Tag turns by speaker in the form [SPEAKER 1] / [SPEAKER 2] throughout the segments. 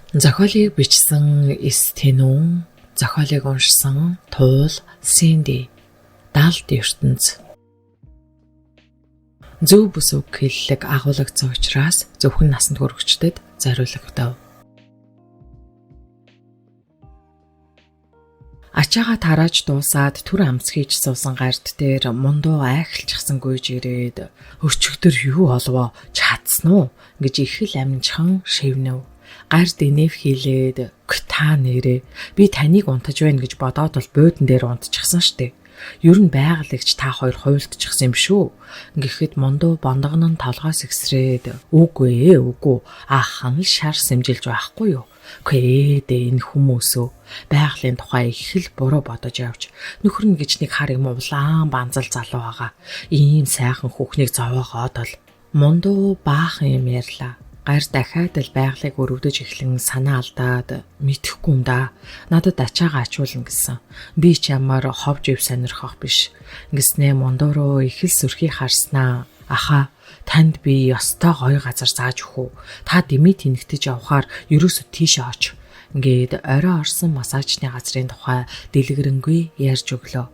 [SPEAKER 1] Зохиолыг бичсэн Эс Тэнүүн, зохиолыг уншсан Туул Синди. Далд ертөнц. Зөв бүс үг хэллэг агуулгдсан учраас зөвхөн насанд хүрэгчдэд зориулагдав. Ачаага тарааж дуусаад түр амц хийж суусан гард дээр мундуу айхалчихсан гүйж ирээд өчигдөр юу болвоо чадсан уу гэж их л амжихан шивнэв. Гард инэв хилээд та нэрээ би таныг унтаж байна гэж бодоод бол буудан дээр унтчихсан штэ. Ер нь байгалагч та хоёр хуйлдчихсан юм шүү. Гэхэд мундуу бондогн нь толгоос ихсрээд үгүй ээ үгүй ах нь л шар сэмжилж байхгүй юу. Үгүй ээ энэ хүмүүсөө байгалийн тухай их л буруу бодож явж нөхөр нь гэж нэг хар юм улаан банзал залуу байгаа. Ийм сайхан хүүхнийг зовоогоод л мундуу баахан юм ярьлаа. Гар дахиад л байгалыг өрөвдөж эхлэн санаа алдаад мэдэхгүй юм да. Надад ачаагаа ачуулна гэсэн. Би ч ямар хов жив сонирхох биш. Ингэснээ мундуу руу их л сүрхий харснаа. Аха танд би ёстой гоё газар зааж өгөх үү? Та дэмий тэнэгтэж явхаар ерөөсө тийшээ оч. Ингээд орой орсон массажны газрын тухай дэлгэрэнгүй ярьж өглөө.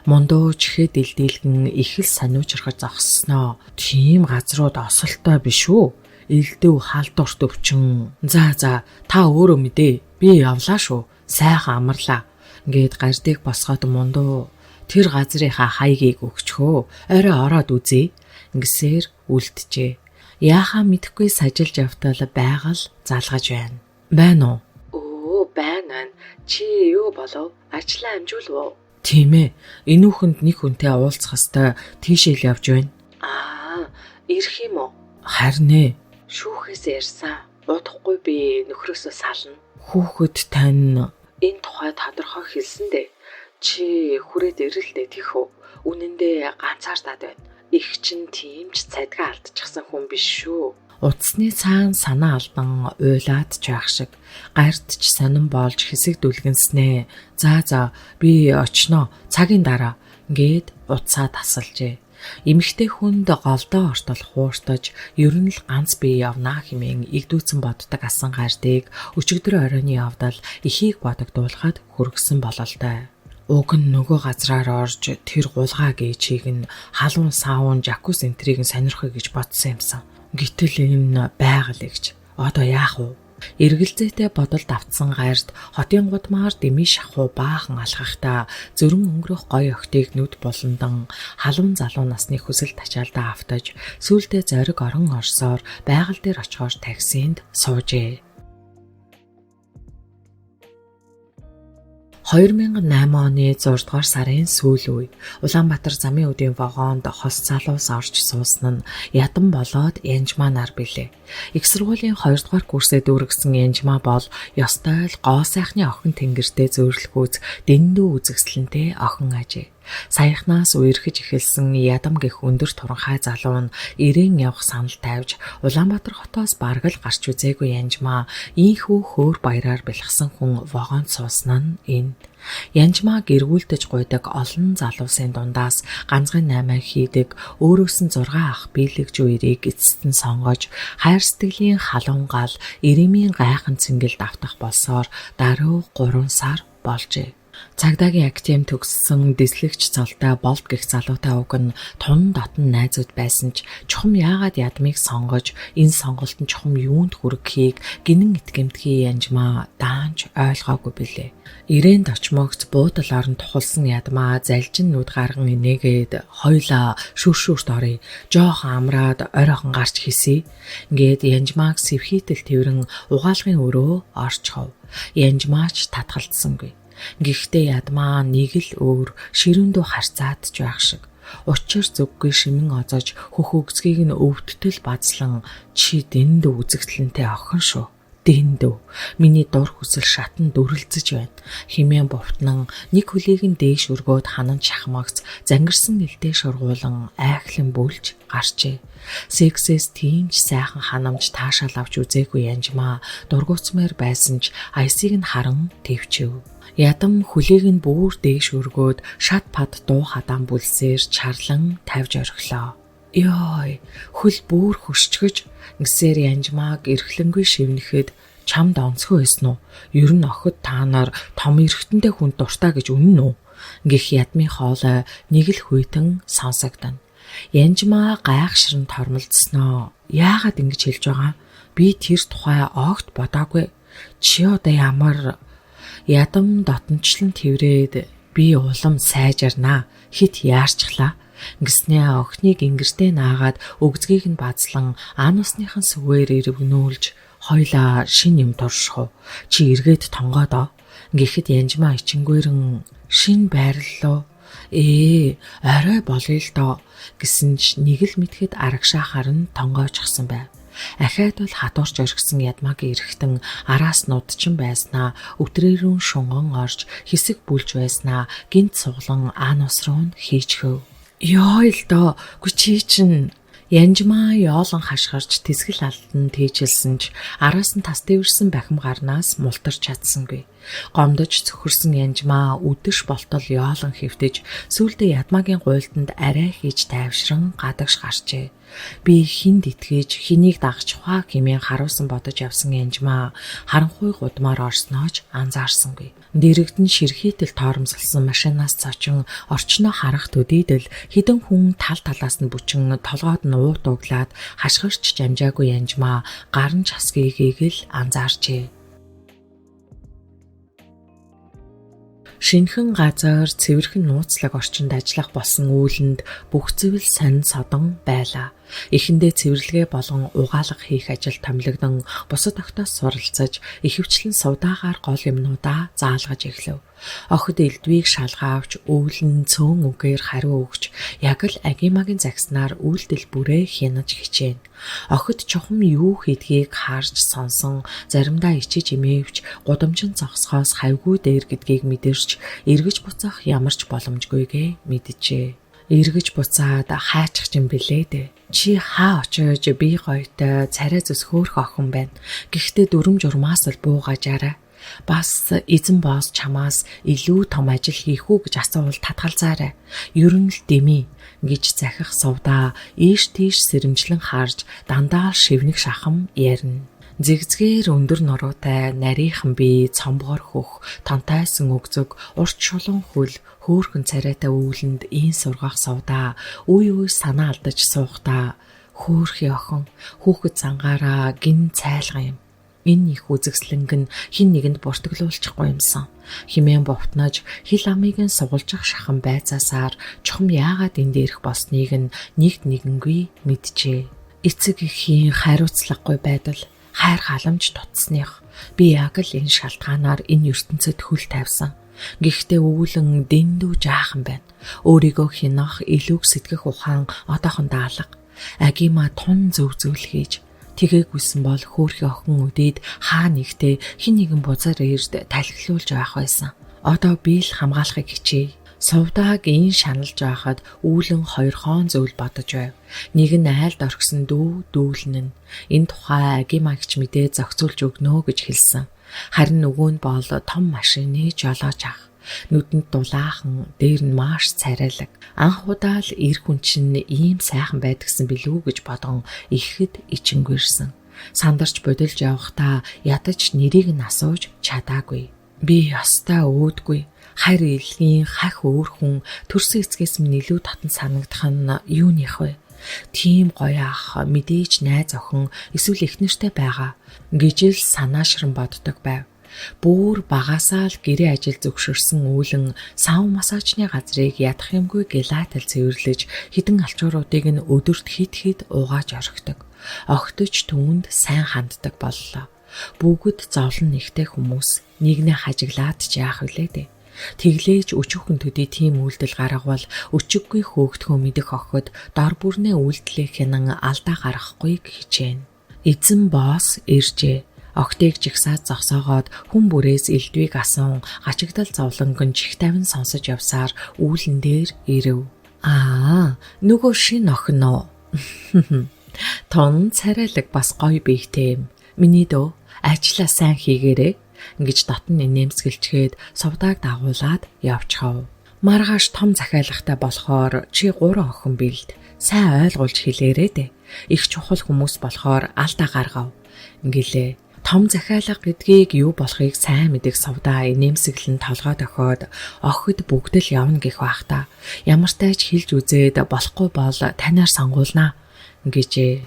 [SPEAKER 1] Мундуу чихээ дэлдэлгэн их л сониучрахж зогссноо. Тийм газрууд осолтой биш үү? Элдв халдварт өвчин. За за та өөрөө мэдээ. Би явлаа шүү. Сайхан амарлаа. Ингээд гардыг босгоод мундуу тэр газрынхаа хаягийг өгчхөө. Орой ороод үзье. Ингэсээр үлджээ. Яахаа мэдэхгүй сажилж явтал байгаль залгаж байна. Байна уу? Өө байна байна. Чи юу болов? Ажлаа амжуулав уу? Тийм ээ. Энүүхэнд нэг хүнтэй уулзах хэвээр тийшээ л явж байна. Аа, ирэх юм уу? Харин ээ. Шүүхээс ярьсан. Удахгүй би нөхрөөсөө сална. Хүүхэд тань энэ тухай тодорхой хэлсэн дээ. Чи хүрээд ирэл дээ тийх үү? Үнэн дээр ганцаардаад байна. Их чин тийм ч цайдгаа алдчихсан хүн биш шүү. Утасны цаана санаа алдан уйлаад ч байх шиг гард ч сонин болж хэсэг дүлгэнснээ. За за би очноо цагийн дараа ингээд утсаа тасалжээ. Эмэгтэй хүнд голдоо ортол хууртаж ер нь л ганц бие явнаа хэмээн игдүүцэн боддог асан гардыг өчигдөр оройн явдал ихийг бодогдуулахад хүргэсэн бололтой. Уг нь нөгөө газраар орж тэр гулгаа гээчийг нь халуун саун жакуз энтрийг нь сонирхъё гэж бодсон юмсан. Гэтэл энэ байгаль эгч одоо яах вэ? Эргэлзээтэй бодолд автсан гард хотын гудмаар дэмий шахуу баахан алхахдаа зөрөн өнгөрөх гоё охтыг нүд буландан халуун залуу насны хүсэл тачаалдаа автаж сүүлдээ зориг орон орсоор байгаль дээр очихоор таксинд суужээ. 2008 оны 6 дугаар сарын сүүл үе Улаанбаатар замын үдийн вагонд хос залуус орж суусан нь ядан болоод Янжмаа нар билээ. Их сургуулийн 2 дугаар курсээ дүүргэсэн Янжмаа бол ёстой л гоо сайхны охин тэнгэртэй зөөрлөхүүц дэндүү үзэсгэлэнтэй охин ажээ. Саяхнаас үерхэж эхэлсэн ядам гэх өндөр туранхай залуу нь ирээн явах санал тавьж Улаанбаатар хотоос бараг л гарч үзээгүй Янжмаа ийхүү хөөр баяраар бэлгсэн хүн вагонд суусан нь энэ. Янжмаа гэргүүлдэж гуйдаг олон залуусын дундаас ганцхан 8 хийдэг өөрөөс нь 6 ах биелэгж үерийг эцэст нь сонгож хайр сэтгэлийн халуун гал иремийн гайхан цэнгэлд автах болсоор даруй 3 сар болжээ. Цагдаагийн академи төгссөн дислэгч цолтой болд гэх залуутай уг нь тун дотн найзууд байсан ч чухам яагаад ядмыг сонгож энэ сонголт нь чухам юунд хүргэхийг гинэн итгэмтгий Янжмаа даанч ойлгоогүй билээ. Ирээн очмогц буудал орон тухалсан ядмаа залжин нүд гарган инээгээд хоёлаа шүр шүрт оръё. Жохон амраад оройхон гарч хийсье. Ингээд Янжмааг сэвхийтэл тэрэн угаалгын өрөө орчхов. Янжмаач татгалцсангүй. Гэхдээ ядмаа нэг л өөр ширүүндүү харцаад ч байх шиг. Учир зүггүй шимэн озож хөх өгцгийг нь өвдтөл базлан чи дэндүү үзэгдлэнтэй охин шүү. Дэндүү. Миний дур хүсэл шатан дүрэлзэж байна. Химэн бувтнан нэг хөлийг нь дээш өргөөд ханан шахмагц зангирсан нэлтэй шургуулан айхлан бүлж гарчээ. Сексээс тийм ч сайхан ханамж таашаал авч үзээгүй Янжмаа дургуутсмаар байсан ч аясыг нь харан твчэв. Ядам хөлийг нь бүр дээш өргөөд шат пад дуу хадаан бүлсээр чарлан тавьж орхилоо. Йой, хөл бүр хөшчгөж ингэсээр Янжмааг эрхлэнгүй шивнэхэд Чамд онцгой байсан уу? Ер нь охид та нар том эргэтэнтэй хүнд дуртай гэж үнэн үү? Гэх ядмын хоолой нэг л хүйтэн сонсогдоно. Янжмаа гайхшран тормолдсноо. Яагаад ингэж хэлж байгаа? Би тэр тухай огт бодоогүй. Чи одоо ямар ядам дотнчлон тэрврээд би улам сайжарнаа. Хит яарчглаа. Ингэснээ охиныг ингэртээ наагаад өгзгийг нь базлан анусныхан сүгээр ирвгнүүлж хоёлаа шин юм турших уу? Чи эргээд тонгоодоо. Гэхэд Янжмаа ичингээрэн шин байрлалуу. Орой болъё л доо гэсэн ч нэг л мэтгэд арагшаахаар нь тонгоочсон байв. Ахиад бол хатуурч орхисон ядмагийн эргэтэн араас нудчин байснаа өтрөөрөн шунган орж хэсэг бүлж байснаа гинт суглан анус руу нь хийчхэв. Ёо л доо гү чи чин Янжмаа ёолон хашгирч тэсгэл алдан тээжилсэн ч араас нь тас дэвэрсэн бахим гарнаас мултарч чадсангүй. Гомдож цөхөрсөн Янжмаа үдэш болтол ёолон хэвтэж сүүлдээ ядмаагийн гуйлтанд арай хийж тайвшран гадагш гарчээ. Би хүнд итгэж хэнийг дагчих вэ хэмээн харуулсан бодож явсан Янжмаа харанхуй гудмаар орсноо ч анзаарсангүй. Дэрэгдэн ширхийтэл торомсолсон машинаас цочин орчноо харах төдийдөл хэдэн хүн тал талаас нь бүчин толгойд нь уут углаад хашгирч жамжаагүй Янжмаа гар нь часгийг л анзаарчээ. Шинэхэн газар цэвэрхэн нууцлаг орчинд ажиллах болсон үүлэнд бүх зүйл сонин содон байлаа. Эхэндээ цэвэрлэгээ болон угаалга хийх ажил томилогдон бусад охидоос суралцаж ихэвчлэн сувдаагаар гол юмнуудаа заалгаж эхлэв. Охид элдвийг шалгаавч өвлөн цөөн үгээр хариу өгч яг л агимагийн загснаар үйлдэл бүрээ хянаж хичээнэ. Охид чухам юу хийдгийг харж сонсон заримдаа ичиж имээвч гудамжинд зогсохоос хавьгүй дээр гэдгийг мэдэрч эргэж буцах ямар ч боломжгүйгээ мэджээ. Эргэж буцаад хайчих юм билээ дээ. Чи хаа очиж би гоётой царай зүс хөөх охин байна. Гэхдээ дүрм журмаас л буугаажаарай. Бас эзэн босс чамаас илүү том ажил хийх үү гэж асуувал татгалзаарай. Ер нь л дэмий гэж захих сувдаа ийш тийш сэрэмжлэн харж дандаа шивнэг шахам ярина. Зэгзгээр өндөр нуруутай нарийнхан бие, цомбогор хөх, тонтайсан өгзөг, урт шулуун хөл, хөөхөн царайтай үүлэнд ийн сургах сувдаа үе үе санаа алдаж суухдаа хөөхий охин хүүхэд зангаараа гин цайлган юм. Энэ их үзэгслэнг нь хин нэгэнд буртаглуулчихгүй юмсан. Химэн бовтнож хил амыг нь сугалжих шахан байцаасаар чухам яагаад энд ирэх болсныг нь нэгт нэгэнгүй мэджээ. Эцэг эхийн хариуцлагагүй байдал хайр халамж дутсных. Би яг л энэ шалтгаанаар энэ ертөнцид хөл тавьсан. Гэхдээ өвлөн дэндүү жаахан байна. Өөрийгөө хянах, илүүг сэтгэх ухаан одоохондоо алга. Агима тун зөв зүйл хийж тэгээгүйсэн бол хөөрхий охин үдээд хаа нэгтээ хин нэгэн бузар эрд талхилуулж байх байсан. Одоо би л хамгаалахыг хичээе. Сувдааг ийн шаналж байхад үүлэн хоёр хоон зүйл бодож байв. Нэг нь айлд орхисон дүү дүүлнэ нь. Энэ тухай агимагч мэдээ зохицуулж өгнө гэж хэлсэн. Харин нөгөө нь бол том машины жолооч ах. Нүдэнд дулаахан, дээр нь маш царайлаг. Анх удаа л эр хүн чинь ийм сайхан байдагсан билүү гэж бодон ихэд ичингүйрсэн. Сандарч бодилж явахдаа ядаж нэрийг нь асууж чадаагүй. Би ёстой өөдгүй. Харь илгийн хах өөр хүн төрсөн эцгээс минь илүү татан санагдах нь юуных вэ? Тийм гоё ах мэдээж найз охин эсвэл эхнэртэй байгаа гэж л санаашран боддог байв. Бүр багасаа л гэрээ ажил зөвшөөрсөн үүлэн сав массажны газрыг ядах юмгүй гэлатал цэвэрлэж хідэн алчууруудыг нь өдөрт хит хит угааж орхидог. Огтөч түүнд сайн ханддаг боллоо. Бүгд зовлон нэгтэй хүмүүс нэгнээ хажиглаад ч яах вүлээ дээ. Тэглээж өчүүхэн төдий тийм үйлдэл гаргавал өчиггүй хөөгдхөө мэдэх охид дор бүрнээ үйлдэлээ хянан алдаа гаргахгүйг хичээнэ. Эзэн босс иржээ. Охтыг жигсаад зогсоогоод хүн бүрээс элдвийг асуун гачигдал зовлонг нь чих тавин сонсож явсаар үүлэн дээр ирэв. Аа, нөгөө шин охин уу? Тун царайлаг бас гоё биетэй юм. Миний дөө ажлаа сайн хийгээрэй гэж дотн нэмсгэлчгээд сувдааг дагуулад явчихав. Маргааш том захиалгатай болохоор чи 3 охин бэлд. Сайн ойлгуулж хэлээрэй дээ. Их чухал хүмүүс болохоор алдаа гаргав гэлээ. Том захиалга гэдгийг юу болохыг сайн мэдэх сувдаа инээмсэглэн толгой дохиод охид бүгд л явна гэх байх та. Ямартай ч хэлж үзээд болохгүй бол танаар сонгуулнаа гэжээ.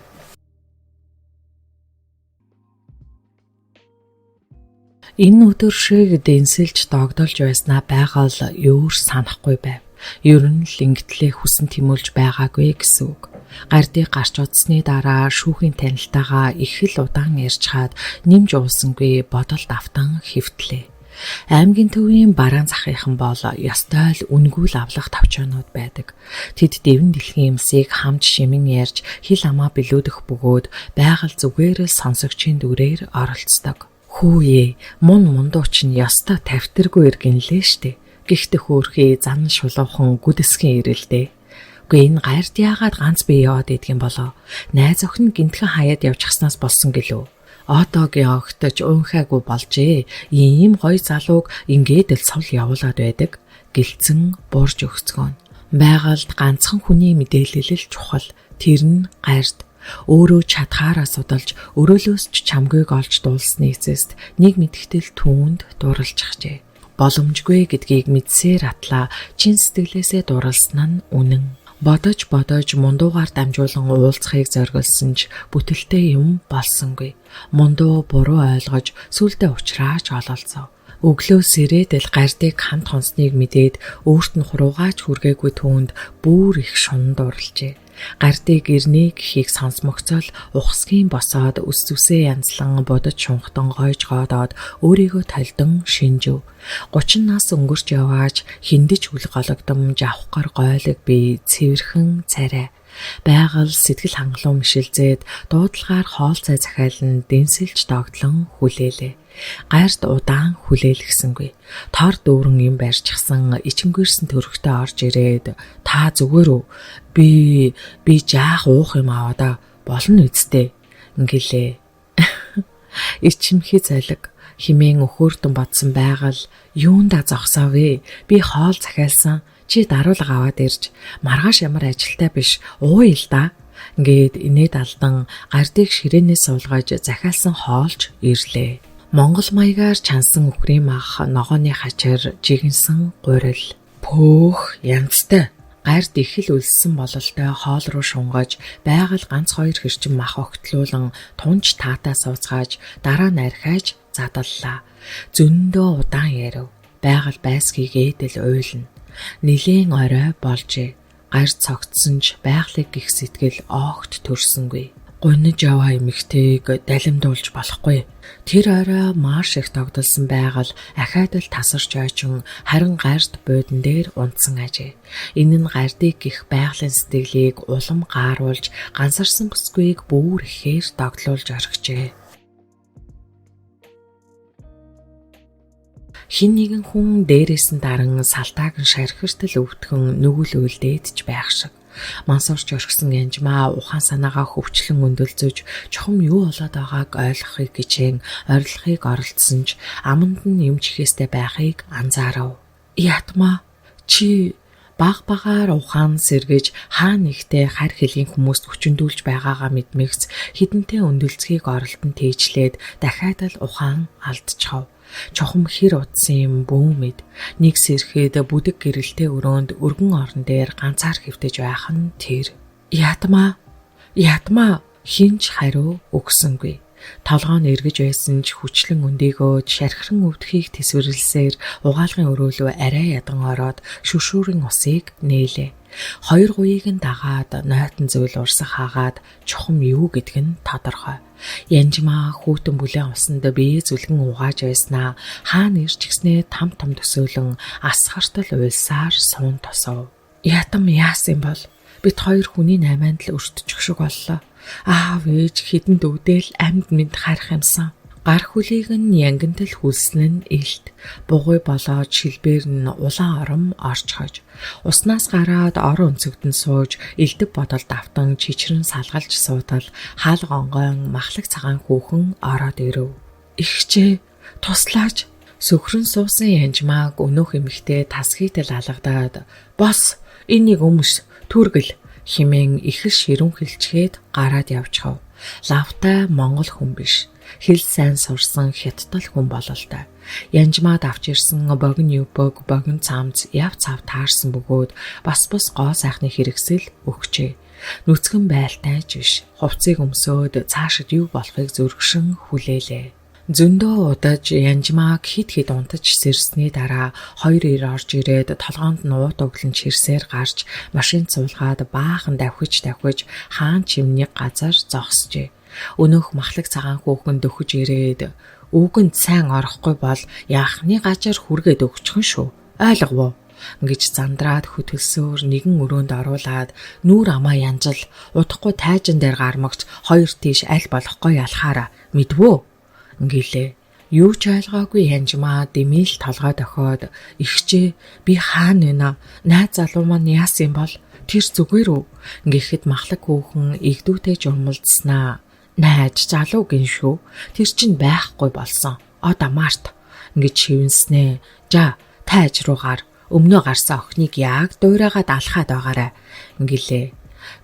[SPEAKER 1] Энэ өдөр шиг дэнсэлж догдолж байснаа байгаль өөр санахгүй байв. Ер нь л ингэтлээ хүсэн тэмүүлж байгаагүй гэсэн үг. Гардыг гарч удсны дараа шүүхийн танилтайгаа их л удаан ярьж хаад нэмж уусангүй бодолд автан хэвтлээ. Аймгийн төвийн бараан захынхан бол ёстой л үнгүүл авлах товчоонууд байдаг. Тэд дэвэн дэлхийн юмсыг хамж шимэн ярьж хил амаа билүүдэх бөгөөд байгаль зүгээр л сонсогчийн дүрээр оролцдог. Хүүе, мун мундуу чинь ёстой тавтиргүй иргэнлээ штэ. Гэхдээ хөөрхий зан шулуухан гүдэсхэн ирэлдээ. Үгүй энэ гард яагаад ганц бие яваад идэх юм болоо? Найз охин гинтхэн хаяад явчихснаас болсон гэлөө. Одоогийн огточ уунхайгүй болжээ. Ийм гоё залууг ингээд л сул явуулаад байдаг. Гэлцэн бурж өгцгөөн. Байгальд ганцхан хүний мэдээлэл л чухал. Тэр нь гард. Өөрөө чадхаараа судалж өрөөлөөс ч чамгүйг олж дуулсны эцэст нэг мэдхтэл түүнд дурлжчихжээ. Боломжгүй гэдгийг мэдсээр атлаа чин сэтгэлээсээ дурлсан нь үнэн. Бодож бодож мундуугаар дамжуулан уулзахыг зориглосон ч бүтэлтэй юм болсонгүй. Мундуу буруу ойлгож сүулдэ уучраач ололцов. Өглөө сэрээд л гардыг хамт хонсныг мэдээд өөрт нь хуруугаач хүргээгүй түүнд бүр их шун дурлжээ. Гардыг ирнэ гэхийг сонсмогцол ухасгийн босоод өс зүсээ янзлан будаж шунхтан гойж гоодоод өөрийгөө толдон шинжив. 30 нас өнгөрч яваач хиндэж үл гологдом жавхгар гойлог би цэвэрхэн царай. Байгаль сэтгэл хангалуун мишилзээд дуудлагаар хоол цай захиалан дэнсэлж догтлон хүлээлээ. Гарт удаан хүлээлгэсэнгүй. Тор дүүрэн юм барьчихсан ичингүйрсэн төрхтөө орж ирээд та зүгээр үү? Би жаах уух юм аваа да болно үсттэй ингэлээ. Ичимхий золиг химэн өхөөрдөн бодсон байгаль юунда зогсоо вэ? Би хоол захиалсан. Чи даруулга аваад ирж маргааш ямар ажилтай биш ууя л да. Ингээд инээд алдан гардыг ширээнээс суулгаж захиалсан хоолж ирлээ. Монгол маягаар чансан үхрийн мах, ногооны хачир, жигэнсэн гурил. Пөөх янзтай. Гард их л өлссөн бололтой хоол руу шунгаж, байгаль ганц хоёр хэрчим мах огтлуулан тунч таатай сууцгааж, дараа нь архиаж задаллаа. Зөндөө удаан ярив. Байгаль байсгийгээд л уйлна. Нилээн орой болжээ. Гард цогцсон ч байгалыг гих сэтгэл огт төрсөнгүй. Гуниж яваа эмэгтэйг далимдуулж болохгүй. Тэр орой маш их тогдолсон байгаль ахаад л тасарч ойчон харин гард буудан дээр унтсан ажээ. Энэ нь гардыг гих байгалийн сэтгэлийг улам гааруулж гансарсан бүсгүйг бүр ихээр догдлуулж орхижээ. Хин нэгэн хүн дээрээс нь даран салтааг нь шархиртэл өвдгөн нүгэл үлдээд ч байх шиг. Мансуурч орхисон янжмаа ухаан санаагаа хөвчлэн өндөөлцөж чухам юу болоод байгааг ойлгохыг хичээн орилохыг оролдсон ч аманд нь юм чихээстэй байхыг анзаарав. Ятмаа чи баг багаар ухаан сэргэж хаа нэгтээ харь хэлгийн хүмүүст хүчндүүлж байгаагаа мэдмэгц хідэнтэй өндөөлцгийг оролдон тээжлээд дахиад л ухаан алдчихав. Чухам хэр удсан юм бүүн мэд нэг сэрхэд бүдэг гэрэлтэй өрөөнд өргөн орон дээр ганцаар хэвтэж байх нь тэр. Ятмаа ятмаа хинч хариу өгсөнгүй. Толгоо нь эргэж байсан ч хүчлэн өндийгөө шархиран өвдөхийг тэсвэрлсээр угаалгын өрөөлөө арай ядан ороод шүршүүрийн усыг нээлээ. Хоёр гуйыг нь дагаад нойтон зүйл урсах хаагаад чухам юу гэдг нь тодорхой. Янжмаа хүүтэн бүлээн усанд бие зүлгэн угааж байснаа хаана ирч гиснээ там там төсөөлөн асгартал уйлсаар суун тосов. Ятам яасан бол бид хоёр хүний наймаанд л өртчих шиг боллоо. Аав ээж хідэн дүүдэл амьд мэд харах юмсан. Гар хүлийг нь янгинтэл хүлсэн нь илт. Бугуй болоод шилбээр нь улаан ором орчхож. Уснаас гараад ор өнцөгдөн сууж элдв бодолд автан чичрэн салгалж суутал хаал гонгойн махлаг цагаан хүүхэн ороод ирэв. Ихчээ туслаач сөхрөн суусан янжмааг өнөөх эмэгтэй тасхийтэл алгадаад бос энийг өмс түргэл химэн их л ширүүн хилчгээд гараад явчихав. Лавтай монгол хүн биш. Хэл сайн сурсан хятадл хүн бололтой. Янжмаад авч ирсэн богино юбог, богино цамц яв цав таарсан бөгөөд бас бус гоо сайхны хэрэгсэл өгчээ. Нүцгэн байлтай ч биш. Хувцсыг өмсөөд цаашид юу болохыг зөргшин хүлээлээ. Зөндөө удаж Янжмааг хит хит унтаж сэрсний дараа хоёр ир орж ирээд толгоонд нь уут өглөн чирсээр гарч машин цуулгаад баахан давхиж давхиж хаан чимний газар зогсжээ. Өнөөх махлаг цагаан хүүхэн дөхөж ирээд үгэнд сайн орохгүй бол яахны гажаар хүргээд өгчихөн шүү. Ойлгов уу? Ингэж зандраад хөтөлсөөр нэгэн өрөөнд оруулаад нүүр амаа янжил удахгүй тайжан дээр гармагч хоёр тийш аль болохгүй ялахаараа мэдвөө ингэлээ. Юу ч ойлгоогүй Янжмаа дэмийл толгой дохиод ихчээ би хаана вэ? Найз залуу маань яасан юм бол тэр зүгээр үү? Ингэхэд махлаг хүүхэн игдүүтэй журмалдснаа. Найз залуу гин шүү. Тэр чинь байхгүй болсон. Одоо март ингэж шивэнснэ. За тайж руу гар. Өмнөө гарсан охиныг яг дуурайгаад алхаад байгаарай. Ингэлээ.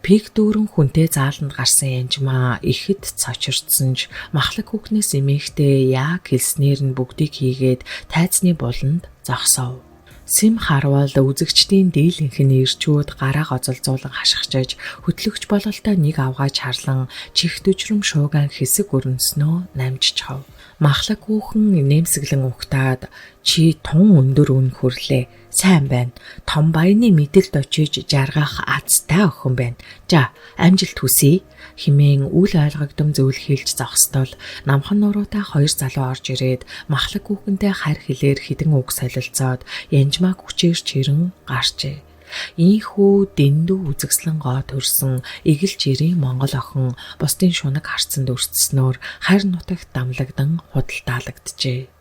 [SPEAKER 1] Пик дүүрэн хүнтэй зааланд гарсан Янжмаа ихэд цочирдсан ч махлаг хүүхнээс эмээхтэй яг хэлснээр нь бүгдийг хийгээд тайзны буланд зогсов. Сэм харвал үзэгчдийн дийлэнх нь ирчүүд гараа гоцолзуулан хашгичаж хөтлөгч бололтой нэг авгай чарлан чих төжрөм шууган хэсэг өрнөснөө намжчихав. Махлаг хүүхэн нэмсэглэн угтаад чи тун өндөр үн хүрлээ. Сайн байна. Том баяны мэдэлд очиж жаргах азтай охин байна. За, амжилт хүсье хэмээн үл ойлгогдом зүйл хэлж зогсдол намхан нуруутай хоёр залуу орж ирээд махлаг хүүхэнтэй харь хэлээр хідэн үг солилцоод Янжмаа хүчээр чирэн гарчээ. Ийхүү дэндүү үзэгслэн гоо төрсөн эгэл жирийн монгол охин бусдын шунаг харцанд өртснөөр харь нутагт дамлагдан худалдаалагджээ.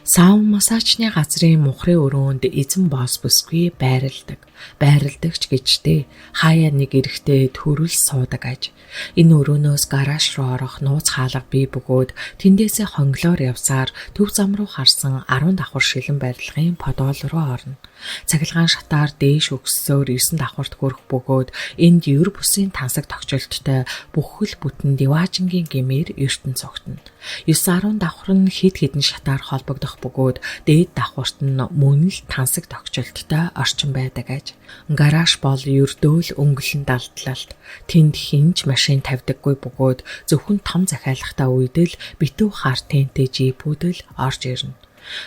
[SPEAKER 1] Саун массажны газрын мухрын өрөөнд эзэн босс бүсгүй байрладаг. Байрладагч гэжтэй хаяа нэг эрэхтэй төрөл суудаг аж. Энэ өрөөнөөс гараж руу орох нууц хаалга бий бөгөөд тэндээсээ хонглоор явсаар төв зам руу харсан 10 давхар шилэн барилгын подвол руу орно. Цахилгаан шатаар дээш өгссөөр 9 давхарт хүрэх бөгөөд энд ер бусын тансаг тогтчлолттой бүхэл бүтэн диваажингийн гэмээр ертөнц цогтно. 9 10 давхар нь хэд хэдэн шатаар холбогдох бөгөөд дээд давхарт нь мөн л тансаг тогтчлолттой орчин байдаг аж. Гараж бол ердөөл өнгөлөн далдлалт. Тэнд хинч машин тавьдаггүй бөгөөд зөвхөн том захиалгатай үед л битүү хар тэнтэй жипүүд л орж ирнэ.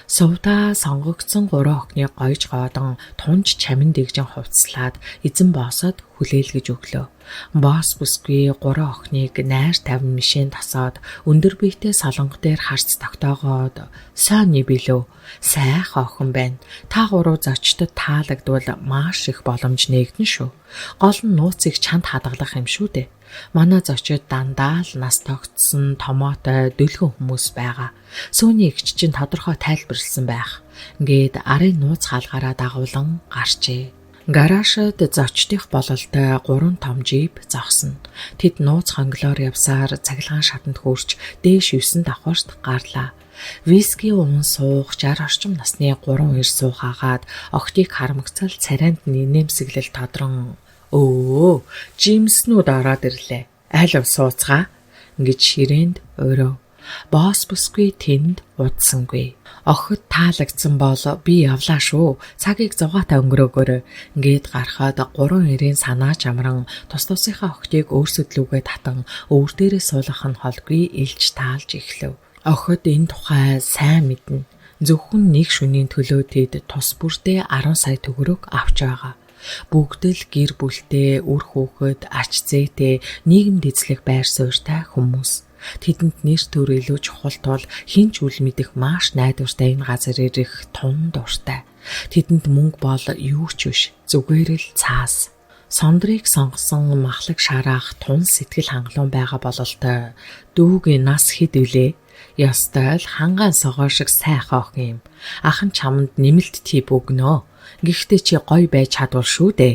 [SPEAKER 1] Сувдаа сонгогдсон гурван охиныг гоёж гоодон тунж чамин дэгжин хувцлаад эзэн боосод хүлээлгэж өглөө. Босс бүсгүй гурван охиныг найр тавин мишэн тасаад өндөр биетэй солонго дээр харц тогтоогоод "Сони билүү? Сайхан охин байна. Та гурав зочдод таалагдвал маш их боломж нээгдэн шүү. Гол нь нууцыг чанд хадгалах юм шүү дээ. Манай зочид дандаа л нас тогтсон томоотой дөлгөн хүмүүс байгаа. Сүүний эгч чинь тодорхой тайлбарлсан байх." Ингээд арын нууц хаалгаараа дагуулan гарчээ. Гараашид зочдих бололтой 3 том жип зогсно. Тэд нууц хонглоор явсаар цахилгаан шатанд хүрч дээш 9 давхарт гарлаа. Виски уун суух 60 орчим насны 3 эр суухаагаад охтыг харамгцал царайнд нь нэмсэглэл тодрон "Өө, жимснүүд ороод ирлээ. Аль сууцгаа" ингэж ширээнд урив. Босс бүсгүй тэнд удсангүй. Охид таалагдсан бол би явлаа шүү. Цагийг зугаатай өнгөрөөгөөрэй. Ингээд гарахад гурван эрийн санаа чамран тус тусынхаа охидыг өөрсөдлүүгээ татан өвөр дээрээ суулгах нь холгүй илж таалж эхлэв. Охид энэ тухай сайн мэднэ. Зөвхөн нэг шөнийн төлөө тэд тус бүртээ 10 сая төгрөг авч байгаа. Бүгд л гэр бүлтэй, үр хүүхэд, ач зээтэй, нийгэмд эзлэх байр суурьтай хүмүүс. Тэдэнд нэр төр илүү чухал тул хэн ч үл мэдэх маш найдвартай энэ газар ирэх тун дуртай. Тэдэнд мөнгө бол юу ч биш, зүгээр л цаас. Сондрыг сонгосон махлаг шараах тун сэтгэл хангалуун байгаа бололтой. Дүүгийн нас хэд вүлээ? Ёстой л хангаан согоо шиг сайхан охин юм. Ах нь чамд нэмэлт тип өгнө. Гэхдээ чи гоё байж чадвал шүү дээ.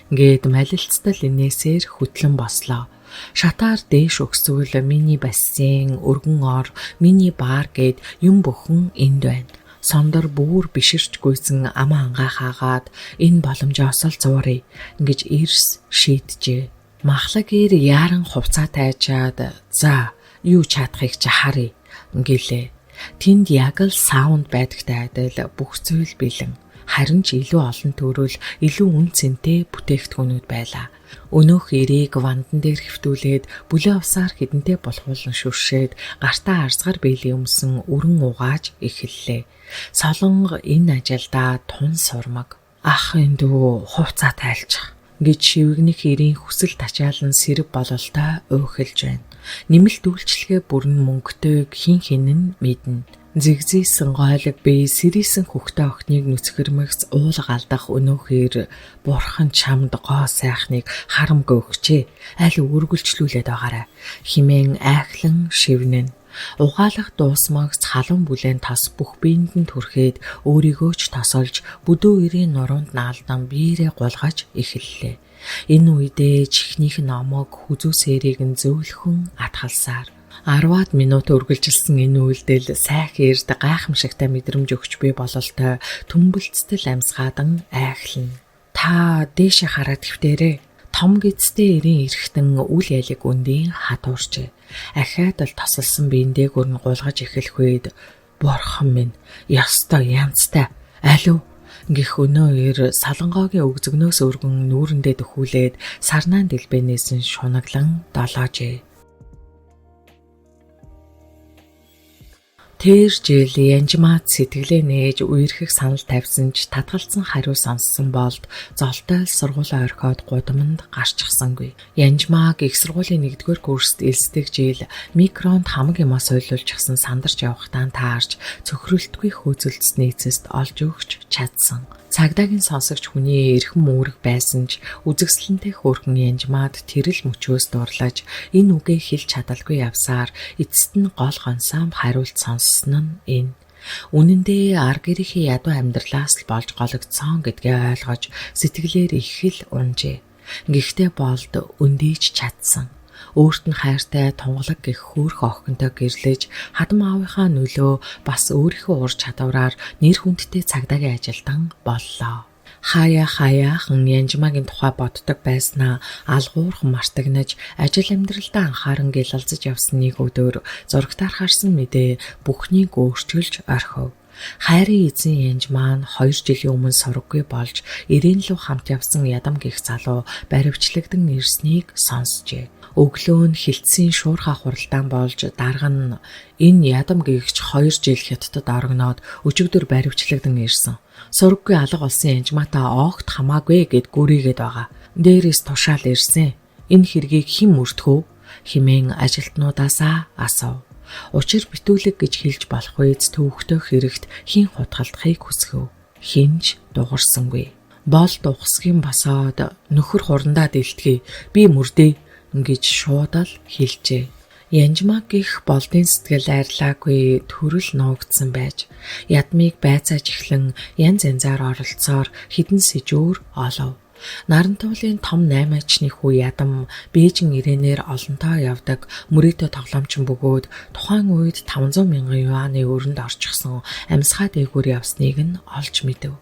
[SPEAKER 1] Ингээд малилцтал инээсээр хөтлөн бослоо. Шатаар дээш өгсвөл миний бассейн, өргөн ор, миний бар гэд юм бүхэн энд байна. Сондор бүр биширч гүйсэн амаа ангаахаагаад энэ боломжоос л зууръя гэж эрс шийджээ. Махлаг ир яаран хувцаа тайчаад за юу чадахыг чи харъя гэлээ. Тэнд яг л саунд байдагтай адил бүх зүйл бэлэн. Харин ч илүү олон төрөл, илүү үн цэнтэй бүтээгдэхүүнүүд байлаа. Өнөөх эрийг вандан дээр хэвтүүлээд бүлээн усаар хэдэнтэй булхуулан шүршээд гартаа арзгар бэлий өмсөн өрн угааж эхэллээ. Солонго энэ ажилдаа тун сурмаг. Ах энэ дүү хувцаа тайлчих гэж шивгэнэх эрийн хүсэл тачаалан сэрэг бололтой уйхэлж байна. Нэмэлт үйлчлэгээ бүрэн мөнгөтэйг хин хин нь мэднэ. Зэгзийсэн гойлог бие сэрийсэн хөхтэй охиныг нүцгэрмэгц уулга алдах өнөөхөр бурхан чамд гоо сайхныг харамгүй өгчээ. Аль үргэлжлүүлээд байгаарай. Химэн айхлан шивнэн. Угаалга дуусмагц халуун бүлээн тас бүх биеинд нь түрхээд өөрийгөө ч тосолж бүдүү эрийн нуруунд наалдан биерээ гулгаж эхэллээ. Энэ үедээ чихнийх нь омог хүзүү сэрийг нь зөөлхөн атгалсаар 10-аад минут үргэлжилсэн энэ үйлдэл сайх эрд гайхамшигтай мэдрэмж өгч буй бололтой төмбөлцтөл амьсгаадан айхлна. Та дээшээ хараад хэвтээрээ. Том гидстэй эрийн эрхтэн үл ялиг үндийн хатуурчээ. Ахиад л тосолсон биен дээгүүр нь гулгаж эхлэх үед бурхан минь ёстой янзтай алив гэх өнөө эр салангоогийн өгзөгнөөс өргөн нүүрэндээ дөхүүлээд сарнаан дэлбэнээс нь шунаглан долоожээ. Тэр жил Янжмаад сэтгэлээ нээж үерхэх санал тавьсан ч татгалцсан хариу сонссон болд золтой л сургуулаа орхиод гудамд гарчихсангүй. Янжмааг их сургуулийн 1-р курст элсдэг жил микронд хамаг юмаа соёлуулчихсан сандарч явахтаа таарч цөхрөлтгүй хөөцөлдсөний эцэст олж өгч чадсан. Цагдаагийн сонсогч хүний эрхэм үүрэг байсан ч үзэгсэлэнтэй хөөрхөн Янжмаад тэрэл мөчөөс дурлаж энэ үгээ хэлж чадалгүй явсаар эцэст нь гол гонсоом хариулт сонссон нь энэ. Үнэн дээр ар гэрийнхээ ядуу амьдралаас л болж гологдсон гэдгээ ойлгож сэтгэлээр их л унжээ. Гэхдээ болд өндийж чадсан. Өөрт нь хайртай тунгалаг гэх хөөрх охинтой гэрлэж хадам аавынхаа нөлөө бас өөрийнхөө ур чадвараар нэр хүндтэй цагдаагийн ажилтан боллоо. Хаяа хаяахан Янжмаагийн тухай боддог байснаа алгуурхан мартагнаж ажил амьдралдаа анхааран гэлалзаж явсан нэг өдөр зурагтаар харсан мэдээ бүхнийг өөрчилж орхив. Хайрын эзэн Янжмаа нь 2 жилийн өмнө сураггүй болж ирээн лүү хамт явсан ядам гих залуу баривчлагдан ирснийг сонсжээ. Өглөө нь хилцийн шуурхай хуралдаан болж дарга нь энэ ядам гихч 2 жил хятадд орогноод өчигдөр баривчлагдан ирсэн. Сураггүй алга болсон Янжмаатай огт хамаагүй гэд гүрийгээд байгаа. Дээрээс тушаал ирсэн. Энэ хэргийг хэн мөрдөх вэ? Химэн ажилтнуудаасаа асуув. Учир битүүлэг гэж хэлж болох үйц төвөгтөө хэрэгт хэн хутгалдахыг хүсгэв. Хинж дугарсангүй. Болд ухсгийн босоод нөхөр хурандаа дэлтгий. Би мөрдөө гэж шууд л хэлжээ. Янжмаа гих болдын сэтгэл айрлаагүй төрөл нуугдсан байж ядмыг байцааж эхлэн янз янзаар оролцсоор хідэн сэжүүр олов. Нарантуулын том наймаачны хүү ядам Бээжин ирээнээр олонтоо явдаг мөрөөдөө тоглоомчин бөгөөд тухайн үед 500 мянган юаны өрөнд орчихсон амьсгаа дээгүүр явсныг нь олж мэдэв.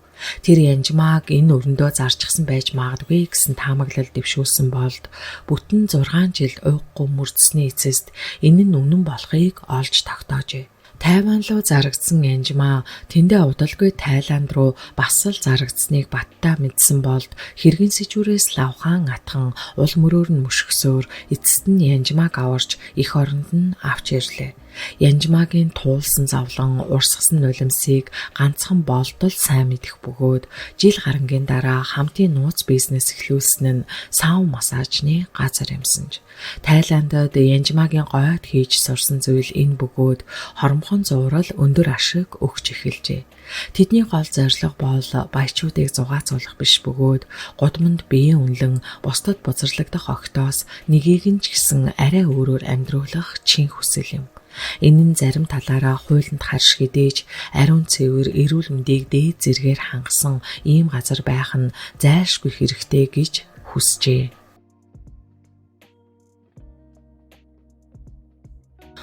[SPEAKER 1] Тэр Янжмааг энэ өрөндөө зарчихсан байж магадгүй гэсэн таамаглал дэвшүүлсэн болд бүтэн 6 жил уйггүй мөрдсөний эцэст энэ нь үнэн болохыг олж тогтоожээ. Тайван руу зарагдсан Янжмаа тэндээ удалгүй Тайланд руу бас л зарагдсныг баттай мэдсэн болд хэргийн сэжүүрээс лавхаан атхан ул мөрөөр нь мөшгсөөр эцэст нь Янжмааг аварч эх оронд нь авч ирлээ. Янжмаагийн туулсан зовлон урсгасан нулимсыг ганцхан болдол сайн мэдэх бөгөөд жил гарангийн дараа хамтын нууц бизнес эхлүүлсэн нь саун массажны газар юмсан ч Тайландад Янжмаагийн гойд хийж сурсан зүйл энэ бөгөөд хоромхон зуурал өндөр ашиг өгч эхэлжээ. Тэдний гол зорилго бол баячуудыг зугаацуулах биш бөгөөд гудамд биеийн үнэлэн бусдад бузарлагдах огтоос нэгийг нь ч гэсэн арай өөрөөр амьдруулах чин хүсэл юм. Энэ нь зарим талаараа хуулинд харш хэдийж ариун цэвэр эрүүл мэндийг дээд зэргээр хангасан ийм газар байх нь зайлшгүй хэрэгтэй гэж хүсжээ.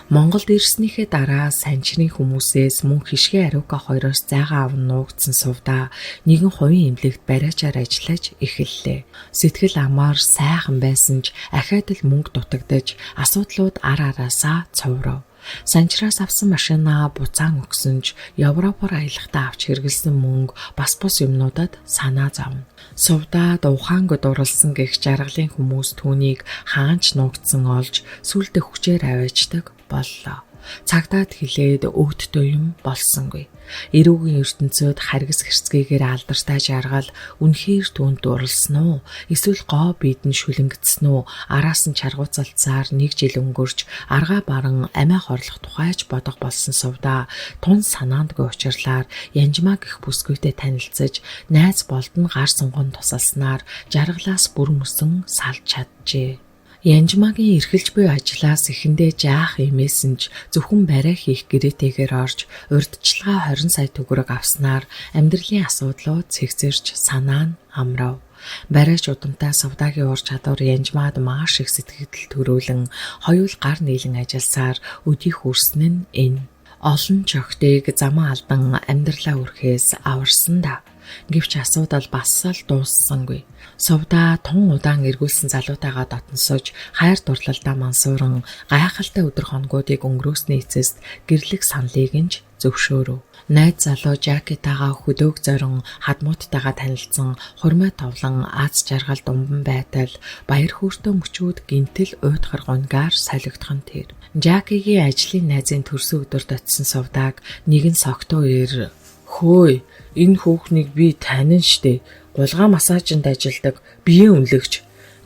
[SPEAKER 1] Монголд ирснийхээ дараа санчрын хүмүүсээс мөн хишгэ ариука хоёроос зайгаа аван нуугдсан сувда нэгэн хувийн эмнэлэгт бариачаар ажиллаж эхэллээ. Сэтгэл амар сайхан байсан ч ахиад л мөнгө дутагдаж асуудлууд ар араасаа цовров. Санчраас авсан машинаа буцаан өгсөн ч Европоор аялахдаа авч хэрэгэлсэн мөнгө бас бус юмнуудад санаа зовно. Сувдаад ухаангүй дурлсан гэх жаргалын хүмүүс түүнийг хаанч нуугдсан олж сүлдө хүчээр аваачдаг боллоо. Цагдаад хилээд өөдтөө юм болсонгүй. Эрүүгийн ертөнцид харгас хэрцгийгээр алдартай жаргал үнэхээр түүнд дурлсан уу? Эсвэл гоо бид нь шүлэнгдсэн үү? Араас нь чаргууцалцаар нэг жил өнгөрч аргаа баран амиа хорлох тухайч бодох болсон сувда тун санаандгүй учирлаар Янжмаа гэх бүсгүйтэй танилцаж найз болд нь гар сунган тусалснаар жаргалаас бүр мөсөн салж чаджээ. Янжмаагийн эрхэлж буй ажлаас эхэндээ жаах имээсэн ч зөвхөн барай хийх гэрээтэйгээр орж урьдчилгаа 20 сая төгрөг авснаар амьдралын асуудлууд цэгцэрч санаа нь амрав. Барайч удамтай сувдагийн ур чадвар Янжмаад маш их сэтгэгдэл төрүүлэн хоёул гар нийлэн ажилласаар өдий хүрсэн нь энэ. Олон чогтыг замаа алдан амьдралаа өрхөөс аварсан да. Гэвч асуудал бас л дууссангүй. Сувда тун удаан эргүүлсэн залуутайгаа дотносож хайр дурлалдаа мансууран гайхалтай өдөр хоногуудыг өнгөрөөсний эцэст гэрлэх саналыг нь ч зөвшөөрөв. Найз залуу Жакитагаа хөдөг зорин хадмууттайгаа танилцсан хурмай товлон аз жаргал думбан байтал баяр хөөртэй мөчүүд гинтэл уйтгар гунгаар солигдох нь тэр. Жакигийн ажлын найзын төрсөн өдөрт очисон сувдааг нэгэн согтуу ир "Хөөе, энэ хүүхнийг би танин штэ. Гулгаа массажинд ажилладаг биеийн үнэлэгч"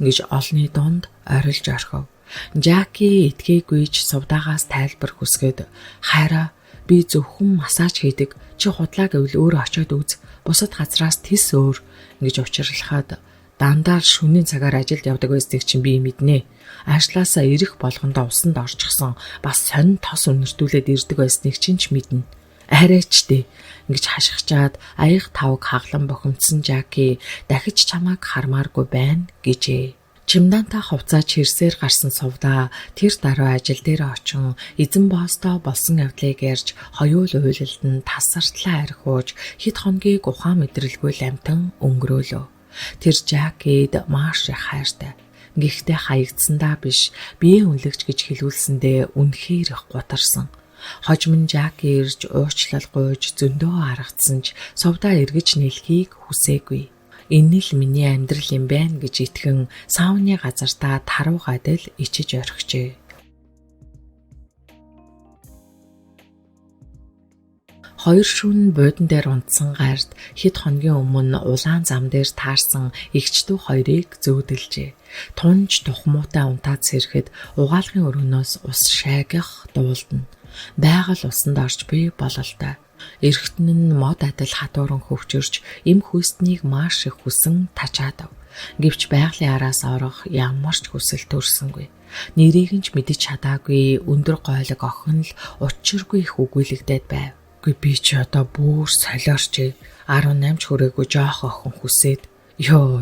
[SPEAKER 1] гэж олны дунд орилж орхив. Жаки итгээгүйж сувдаагаас тайлбар хүсгээд "Хайраа, би зөвхөн массаж хийдэг. Чи худлаа гэвэл өөрөө очиод үз. Бусад газраас тис өөр" гэж учирлахад дандаа л шөнийн цагаар ажилд явдаг байсныг чинь би мэднэ. Ажлаасаа ирэх болгондоо усанд орчихсон бас сонин тос үнэртүүлээд ирдэг байсныг чинь ч мэднэ. Арайч дээ ингэж хашгичаад аяга тавг хаглан бохимдсон Жаки дахиж чамайг хармааргүй байна гэжээ. Чимдаантай хувцаа чирсээр гарсан сувда тэр дараа ажил дээр очин эзэн боостой болсон явдлыг ярьж хоёул уйлалд нь тасартлаа архиуж хэд хоногийг ухаан мэдрэлгүй амтан өнгөрөөлөө. Тэр Жакид маш их хайртай. Гэхдээ хаягдсандаа биш биеийн үнэлэгч гэж хэлүүлсэндээ үнэхээр их гутарсан. Хожим нь Жак ирж уучлал гуйж зөндөө аргацсан ч сувдаа эргэж нийлхийг хүсээгүй. Энэ л миний амьдрал юм байна гэж итгэн сауны газартаа таруугаад л ичиж орхижээ. Хоёр шүн буудан дээр унтсан гарт хэд хоногийн өмнө улаан зам дээр таарсан эгч дүү хоёрыг зөөдөлжээ. Тунж тухмуутай унтаад сэрэхэд угаалгын өрөөнөөс ус шайгах дуулдана. Байгаль усанд орж буй бололтой. Эргэтэн нь мод адил хатууран хөвчөрч эм хүйснийг маш их хүсэн тачаадав. Гэвч байгалийн араас орох ямар ч хүсэл төрсөнгүй. Нэрийг нь ч мэдэж чадаагүй өндөр гойлог охин л учиргүй их үгүйлэгдээд байв. Үгүй би чи одоо бүр солиорч 18 ч хүрээгүй жоох охин хүсээд ёо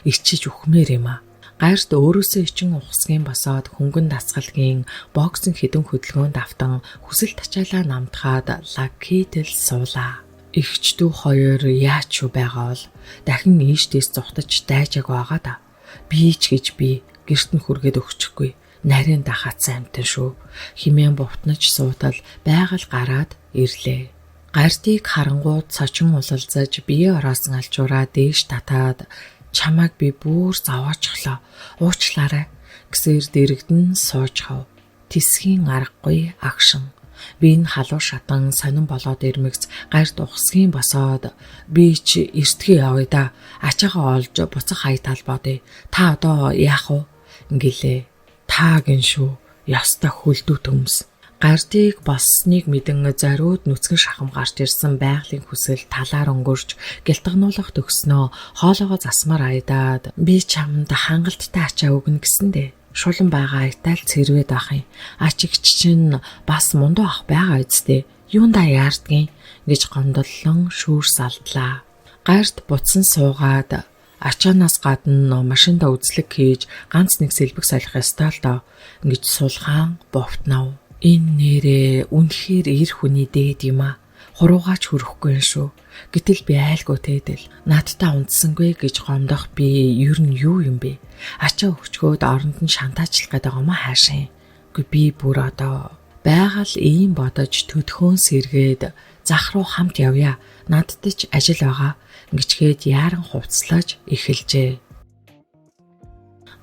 [SPEAKER 1] ичиж үхмээр юм а. Гарт өөрөөсөө ичин ухсгийн босоод хөнгөн дасгалгийн боксын хідэн хөдөлгөөнд автан хүсэл тачаалаа намтгаад лакител суулаа. Эгч дүү хоёр яач юу байгаа бол дахин ийшдээс зугтаж дайжааг байгаа да. Би ч гэж би гэрт нь хүргээд өгчихгүй. Нарийн дахаацсан амтан шүү. Химэн бувтнаж суутал байгаль гараад ирлээ. Гартыг харангуут сочин улалзаж бие ороосон алчуураа дээш татаад чамайг би бүр зовоочглоо. Уучлаарай гэсээр дэрэгдэн сууж хав. Тисхийн аргагүй агшин. Би энэ халуун шатан сонин болоод ирмэгц гарт ухсгийн босоод би ч эртгий явъя да. Ачаагаа олж буцах хай тал бодъё. Та одоо яах вэ? Гэлээ. Та гин шүү. Ёстой хөлдөө төмс. Гардыг боссоныг мэдэн зориуд нүцгэн шахам гарч ирсэн байгалийн хүсэл талаар өнгөрч гялтгануулах төгснөө хоолоогоо засмаар аядаад би чамд хангалттай ачаа өгнө гэсэндээ шулан байгаа аятал цэрвэд ах юм. Ач игч чинь бас мундуу ах байгаа үсттэй. Юундаа яардгийн гэж гомдоллон шүүрс алдлаа. Гарт буцсан суугаад ачаанаас гадна машиндаа үзлэг хийж ганц нэг сэлбэг солих ёстой л доо ингэж сулгаан бовтнов. Энэ нэрээ үнэхээр эр хүний дээд юм а. Хуруугаач хүрэхгүй юм шүү. Гэтэл би айлгүй тэдэл. Надтай унтсангүй гэж гомдох би ер нь юу юм бэ? Ачаа өгчгөөд оронд нь шантаачлах гэдэг юм аа хаашаа. Үгүй би бүр одоо байгаль ийм бодож төдхөөн сэргээд зах руу хамт явъя. Надад ч ажил байгаа. Ингэчгээд яаран хувцлаж эхэлжээ.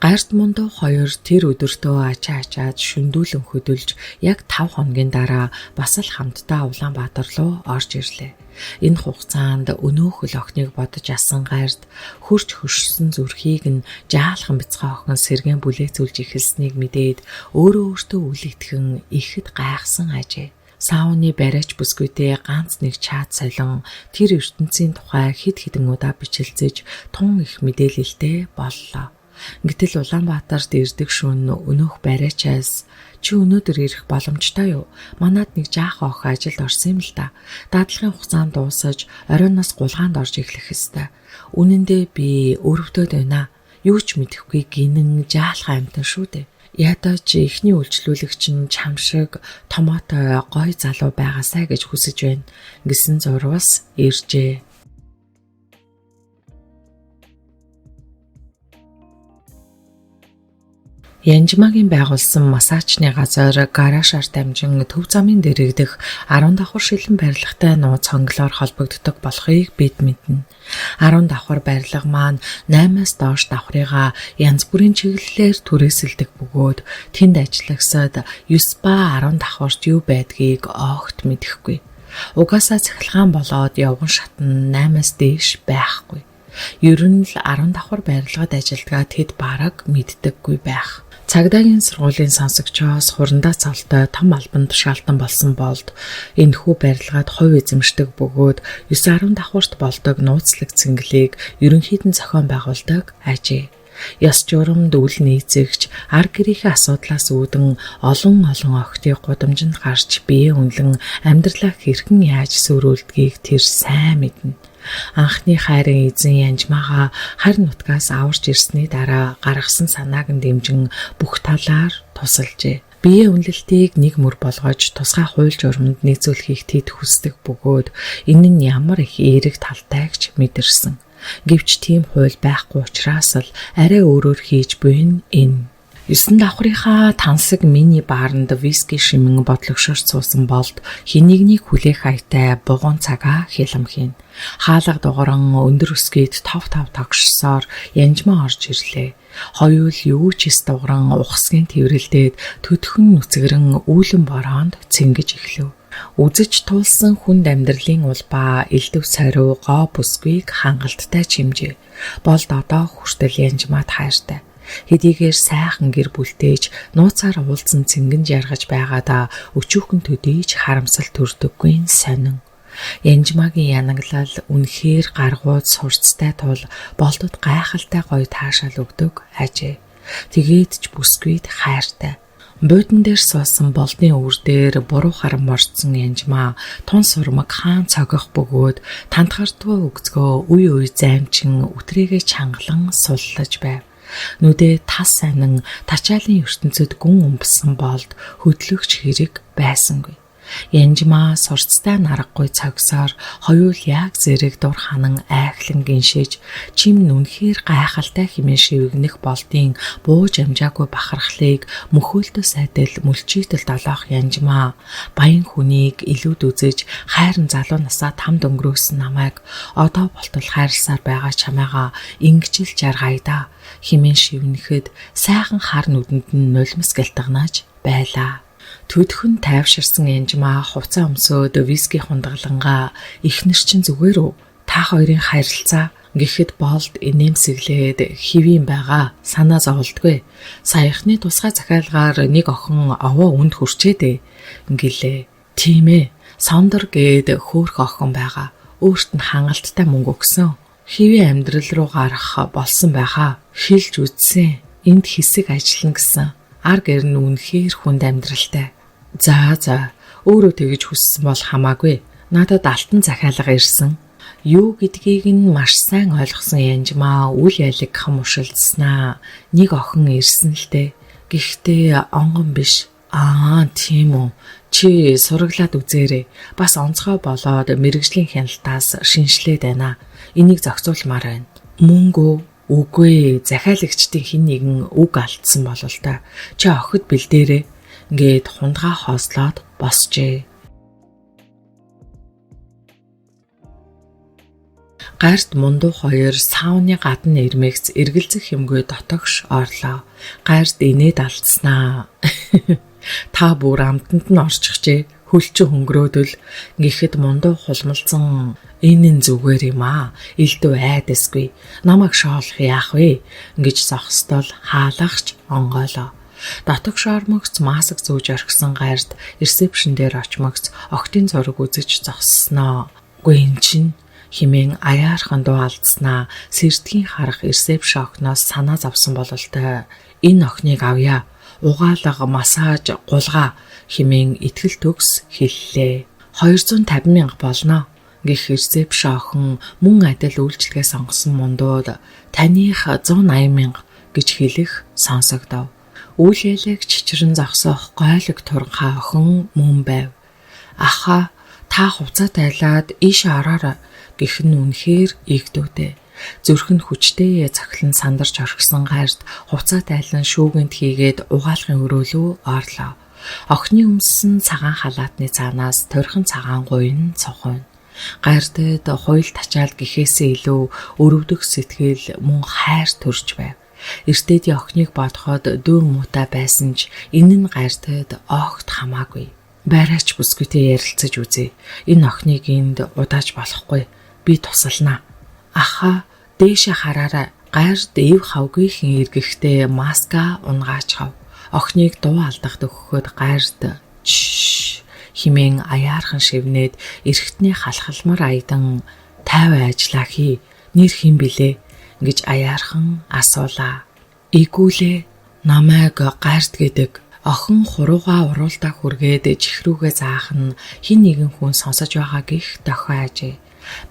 [SPEAKER 1] Гарт мундуу хоёр тэр өдөртөө ачаа ачаад шүндүүлэн хөдөлж яг 5 хоногийн дараа бас л хамтдаа Улаанбаатар руу орж ирлээ. Энэ хугацаанд өнөөхөл охиныг бодож асан гард хөрч хөшсөн зүрхийг нь жаалхан бяцхан охин сэргэн бүлээцүүлж эхэлснийг мэдээд өөрөө өөртөө үл итгэн ихэд гайхсан ажээ. Сауны бариач бүсгүйтэй ганц нэг чат солин тэр ертөнцийн тухай хэд хэдэн удаа бичилцэж тун их мэдээлэлтэй боллоо. Гэтэл Улаанбаатарт ирдэг шөнө өнөөх бариачаас чи өнөөдөр ирэх боломжтой юу? Манад нэг жаахан охин ажилд орсон юм л да. Дадлахын хугацаанд дуусаж оройноос гулгаанд орж эхлэх ёстой. Үнэн дээр би өрөвдөд байна. Юу ч мэдэхгүй гинэн жаалхан амтан шүү дээ. Ядаж эхний үйлчлүүлэгч нь чам шиг томоотой гой залуу байгаасай гэж хүсэж байна гэсэн зурвас иржээ. Янжмагийн байгуулсан массажны газар гаражаар дамжин төв замын дэрэгдэх 10 давхар шилэн барилгатай нууц хонглоор холбогддог болохыг бид мэднэ. 10 давхар барилга маань 8-аас доош давхрыгаа янз бүрийн чиглэлээр түрээсэлдэг бөгөөд тэнд ажиллагсад 9 ба 10 давхарт юу байдгийг огт мэдэхгүй. Угаасаа цахилгаан болоод явган шатн 8-аас дээш байхгүй. Ер нь л 10 давхар барилгад ажилдгаа тэд бараг мэддэггүй байх. Цагдаагийн сургуулийн сонсогчоос хурандаа цолтой том албан тушаалтан болсон болд энэхүү барилгаад хувь эзэмшдэг бөгөөд 9-10 давхарт болдог нууцлаг цэнгэлийг ерөнхийд нь зохион байгуулдаг ажээ. Ёс журамд үл нийцэгч ар гэрийнхээ асуудлаас үүдэн олон олон охидыг гудамжинд гарч бие үнэлэн амьдралаа хэрхэн яаж сөрүүлдгийг тэр сайн мэднэ. Анхны хайрын эзэн Янжмаага хар нутгаас аварч ирсний дараа гаргасан санааг нь дэмжин бүх талаар тусалжээ. Бие үнэлэлтийг нэг мөр болгож тусгай хууль журманд нийцүүлэхийг тэд хүсдэг бөгөөд энэ нь ямар их эерэг талтайгч мэдэрсэн. Гэвч тийм хууль байхгүй учраас л арай өөрөөр хийж буй нь энэ. 9 давхрынхаа тансаг мини бааранд виски шимэн бодлогшорч суусан болд хинэгнийг хүлээх аятай бугуун цагаа хилам хийн. Хаалга дугаран өндөр өсгийд тов тав тогшсоор янжмаа орж ирлээ. Хоёул юу ч эс дугаран ухасгийн тэрвэрлдээд төдхөн нүцгэрэн үүлэн бороонд цэнгэж эхлэв. Үзэж туулсан хүнд амьдралын улбаа элдв сариу гоо бүсгүйг хангалттай чимжээ. Болд одоо хүртэл янжмаад хайртай. Хэдийгээр сайхан гэр бүлтэйж нууцаар уулзсан цэнгэн жаргаж байгаадаа өчүүхэн төдийж харамсал төрдөггүй сонин. Янжмагийн янаглал үнэхээр гаргууд сурцтай тул болдод гайхалтай гоё таашаал өгдөг ажээ. Тэгээд ч бүсгүйд хайртай. Буудан дээр суусан болдын өвөр дээр буруу харан морцсон янжмаа тун сурмаг хаан цогох бөгөөд тантгардгүй өгцгөө үе үе займчин үтрээгээ чангалан суллаж байв. Нүдээ тас санан тачаалын ертөнцид гүн өмбсөн болд хөдлөгч хэрэг байсангүй. Янжмаа сурцтай наргагүй цогсоор хоёул яг зэрэг дур ханан айхлан гиншиж чим нүнхээр гайхалтай хэмээн шивгэнэх болдын бууж амжаагүй бахархлыг мөхөөлдөөс адил мөлчийтэл долоох янжмаа баян хүнийг илүүд үзэж хайран залуу насаа тамд өнгөрөөсөн намайг одоо болтол хайрласаар байгаа чамайгаа ингэж л жаргая да хэмээн шивнэхэд сайхан хар нүдэнд нь нулимс гэлтгнааж байлаа. Төдхөн тайвширсан янжмаа хувцас өмсөөд виски хундаглангаа эхнэр чинь зүгээр үү? Та хоёрын харилцаа гэхэд болд инээмсэглээд хэвийн байгаа санаа зовлдгүй. Саяхны тусгай захиалгаар нэг охин овоо үнд хүрчээдээ гэлээ. Тийм ээ. Сондор гээд хөөрх охин байгаа. Өөрт нь хангалттай мөнгө өгсөн. Хэвийн амьдрал руу гарах болсон байхаа. Хэлж үзсэн. Энд хэсэг ажиллана гэсэн. Ар гэр нь үнэхээр хүнд амьдралтай. За за өөрөө тэгж хүссэн бол хамаагүй. Надад алтан захиалга ирсэн. Юу гэдгийг нь маш сайн ойлгосон янжмаа үл ялиг хам ушилдснаа. Нэг охин ирсэн л дээ. Гэхдээ онгон биш. Аа, тийм үү. Чи сураглаад үзээрэй. Бас онцгой болоод мэрэгжлийн хяналтаас шинжилээд байна. Энийг зохицуулмаар байна. Мөнгө үгүй, захиалагчдын хэн нэгэн үг алдсан болол та. Чи охид бэлдээрэй. Ингээд хундгаа хоослоод босжээ. Гарт мундуу хоёр сауны гадна ирмэгц эргэлзэх юмгүй дотогш орлоо. Гарт инээд алдснаа. Та бүр амтанд нь орчихжээ. Хөлчөн хөнгөрөөдөл гэхэд мундуу хулмалцсан энэ нь зүгээр юм аа. Элдв айдасгүй. Намайг шоолох яах вэ гэж зогсдол хаалгач онгоолоо. Дотогш ормогц маск зүүж орхисон гарт ресепшн дээр очмогц охтын зураг үзэж зогссноо. Үгүй эн чинь химэн аяархан дуу алдснаа сэрдгийн харах ресепшн охиноос санаа зовсон бололтой. Энэ охиныг авъя. Угаалга, массаж, гулгаа химэн итгэл төгс хэллээ. 250 мянга болно гэх ресепшн охин мөн адил үйлчилгээ сонгосон мундууд таных 180 мянга гэж хэлэх сонсогдов. Үйл ялэг чичрэн зогсох гойлог туранхай охин мөн байв. Аха, та хувцас тайлаад ийшээ ороорой гэх нь үнэхээр игдүүтэй. Зүрх нь хүчтэй цохилон сандарч орхисон гарт хувцас тайлан шүүгэнт хийгээд угаалгын өрөөлөө орлоо. Охины өмссөн цагаан халаатны цаанаас торхон цагаан гуйн цохойно. Гардад хуйл тачаал гэхээсээ илүү өрөвдөх сэтгэл мөн хайр төрж байв. Эртээдийн охиныг бодоход дүү муутай байсан ч энэ нь гардад огт хамаагүй. Барайч бүсгүйтэй ярилцаж үзье. Энэ охиныг энд удааж болохгүй. Би тусалнаа. Аха, дээшээ хараарай. Гард эв хавгүй хэн эргэхдээ маска унгаачхав. Охиныг дуу алдахад өгөхөд гард чш химэн аяархан шивнээд эргэтний халахалмар айдан тайван ажиллаа хий. Нэр хэн билээ гэж аяархан асуулаа. Игүүлээ намайг гард гэдэг. Охин хуруугаа уруулдаа хүргээд чихрүүгээ заах нь хин нэгэн хүн сонсож байгаа гих дохио ажээ.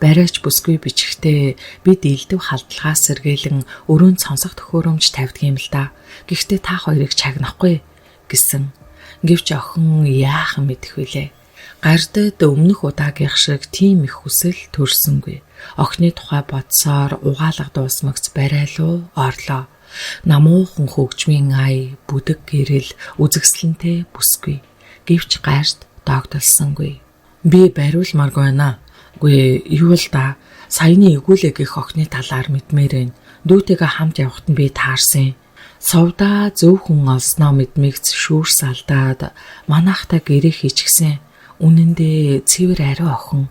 [SPEAKER 1] Бариач бүсгүй бичгтээ бид элдв халдлагаас сэргийлэн өрөөнд сонсох төхөөрөмж тавьдаг юм л да. Гэхдээ та хоёрыг чагнахгүй гэсэн. Гэвч охин яахан мэдэх вүлээ. Гардад өмнөх удаагийнх шиг тийм их хүсэл төрсөнгүй. Охины тухай бодсоор угаалга дуусмагц барайлуу орлоо. Намуухан хөгжмийн ай, бүдэг гэрэл үзэгсэлэнтэй бүсгүй. Гэвч гарт догдолсонгүй. Би бариулмааргүй байна. Үгүй юу л да. Саяны эгүүлээ гэх охины талаар мэдмээр байна. Дүүтэйгээ хамт явахад нь би таарсан. Сувдаа зөв хүн олсноо мэдмэгц шүүрс алдаад манайхтай гэрээ хийчихсэн. Үнэн дээр цэвэр ариун охин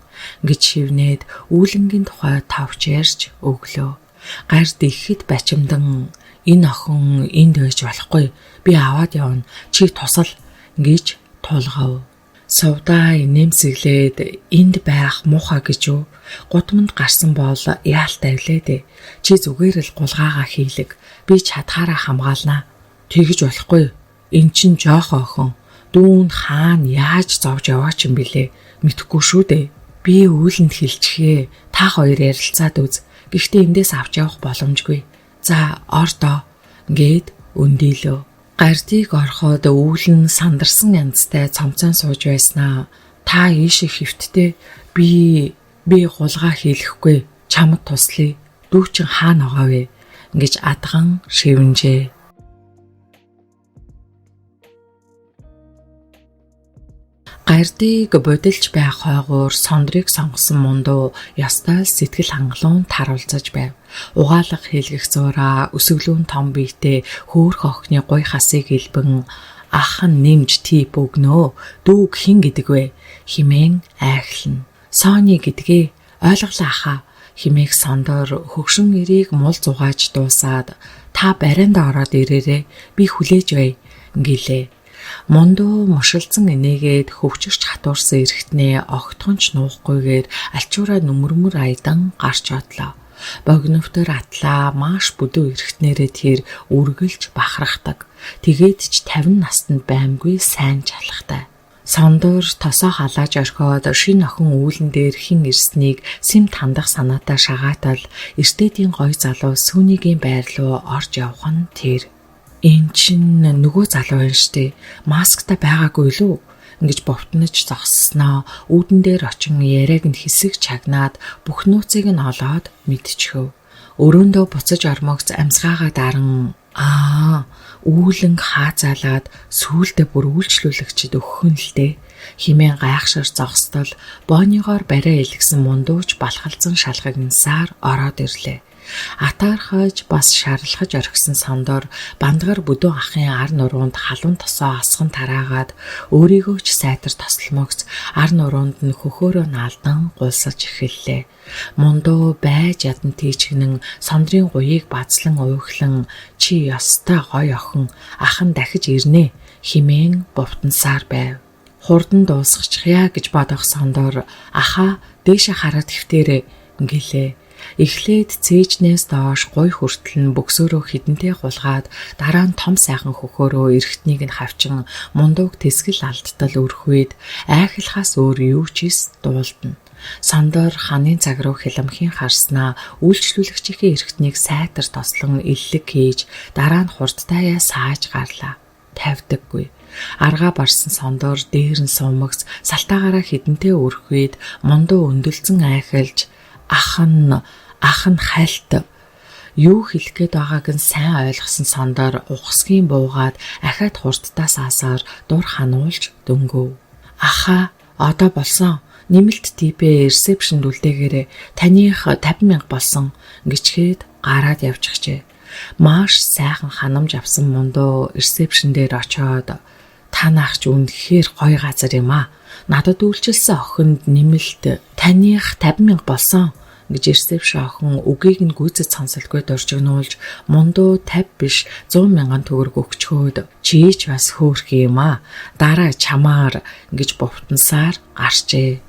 [SPEAKER 1] гэж шивнээд үүлэнгийн тухай тавч ярьж өглөө. Гард ихэд бачимдан энэ охин энд байж болохгүй. Би аваад явна. Чи тусал гэж тулгав. Сувдаа инээмсэглээд энд байх муухай гэж юу? Гудамд гарсан бол яалт авлаа дээ. Чи зүгээр л гулгаагаа хийлэг. Би чадхаараа хамгаалнаа. Тэгж болохгүй. Эн чин жоох охин. Дүүн хаана яаж зовж яваа ч юм бilé. Мэдэхгүй шүү дээ. Би үүлэнд хэлчихээ. Та хоёр ярилцаад үз. Гэхдээ эндээс авч явах боломжгүй. За ордоо гээд өндийлөө. Гардыг ороход үүлэн сандарсан янзтай цомцон сууж байснаа. Та ийшээ хэвттэй би гулгаа хийлэхгүй. Чамд туслая. Дүү чин хаана байгаа вэ гэж адган шивнжээ. Гардыг бодилж байх хойгуур сондрыг сонгосон мундуу ёстой л сэтгэл хангалуун таруулзаж байв. Угаалга хийлгэх зураа өсөглүүн том биетэй хөөрх охины гуй хасыг элбэн ах нь нэмж тип өгнөө. Дүүг хэн гэдэг вэ? Химэн айхлна. Сони гэдгээ ойлголоо ахаа химээх сондор хөгшин эрийг мул зугааж дуусаад та барианда ороод ирээрээ би хүлээж бай гэлээ. Мундуу мушилцсан инээгээд хөвчөрч хатуурсан эргэтнээ огтхонч нуухгүйгээр альчуураа нүмермөр айдан гарч одлоо. Богиновтор атлаа маш бүдүү эргэтнээрээ тэр үргэлж бахархдаг. Тэгээд ч 50 настанд баймгүй сайн чалхтай. Сондор тосоо халааж орхиод шинэ охин үүлэн дээр хэн ирснийг сэм тандах санаатай шагаатал эртээдийн гой залуу сүүнигийн байр руу орж явах нь тэр. Эн чин нөгөө залуу юм штэ. Маскта байгаагүй лүү? Ингэж бовтнож зогссноо үүдэн дээр очин яриаг нь хэсэг чагнаад бүх нууцыг нь олоод мэдчихв. Өрөөндөө буцаж ормогц амьсгаагаа даран аа үүлэн хаазаалаад сүүлдээ бүр үйлчлүүлэгчид өгөх нь л дээ. Химэн гайхшир зогсдол боонигоор барай элгсэн мундууч балхалзан шалгагнасаар ороод ирлээ. Атаархаж бас шарлахаж орхисон сондор бандгар бүдүүн ахын ар нуруунд халуун тосоо асган тараагаад өөрийгөө ч сайтар тосломогц ар нуруунд нь хөхөөрөө наалдан гулсаж эхэллээ. Мундуу байж ядан тийчгэнэн сондрын гуйыг базлан уйхлан чи ёстой гоё охин ах нь дахиж ирнэ химэн бовтонсаар байв. Хурдан дуусгачихъя гэж бодох сондор ахаа дээшээ хараад хэвтээрэ гэлээ. Эхлээд цээжнээс доош гуй хүртэл нь бөксөөрөө хідэнтэй гулгаад дараа нь том сайхан хөхөөрөө эргэтнийг нь хавчин мундууг тэсгэл алдтал өрөх үед айхлахаас өөр юу ч ис дуулдана. Сондор ханын цаг руу хиламхийн харснаа үйлчлүүлэгчийнхээ эргэтнийг сайтар тослон эллэг хийж дараа нь хурдтаяа сааж гарлаа. Тавьдаггүй. Аргаа барсан сондор дээр нь сумагц салтаагаараа хідэнтэй өрөх үед мундуу өндөлцөн айхалж ах нь хальт юу хэлэх гээд байгааг нь сайн ойлгосон сондор ухасгийн буугаад ахиад хурдтаас аасаар дур хануулж дөнгөв. Ахаа одоо болсон. Нэмэлт типээ ресепшнд үлдээгээрээ таных 50,000 болсон гэчгээд гараад явчихжээ. Маш сайхан ханамж авсан мундуу ресепшн дээр очоод та наах ч үнэхээр гоё газар юм аа. Надад үйлчилсэн охинд нэмэлт таных 50,000 болсон гэж ресепшн охин үгийг нь гүйцэд сонсолгүй дуржигнуулж мундуу 50 биш 100,000 төгрөг өгчхөөд чийч бас хөөрхөн юм аа. Дараа чамаар гэж бовтонсаар гарчээ.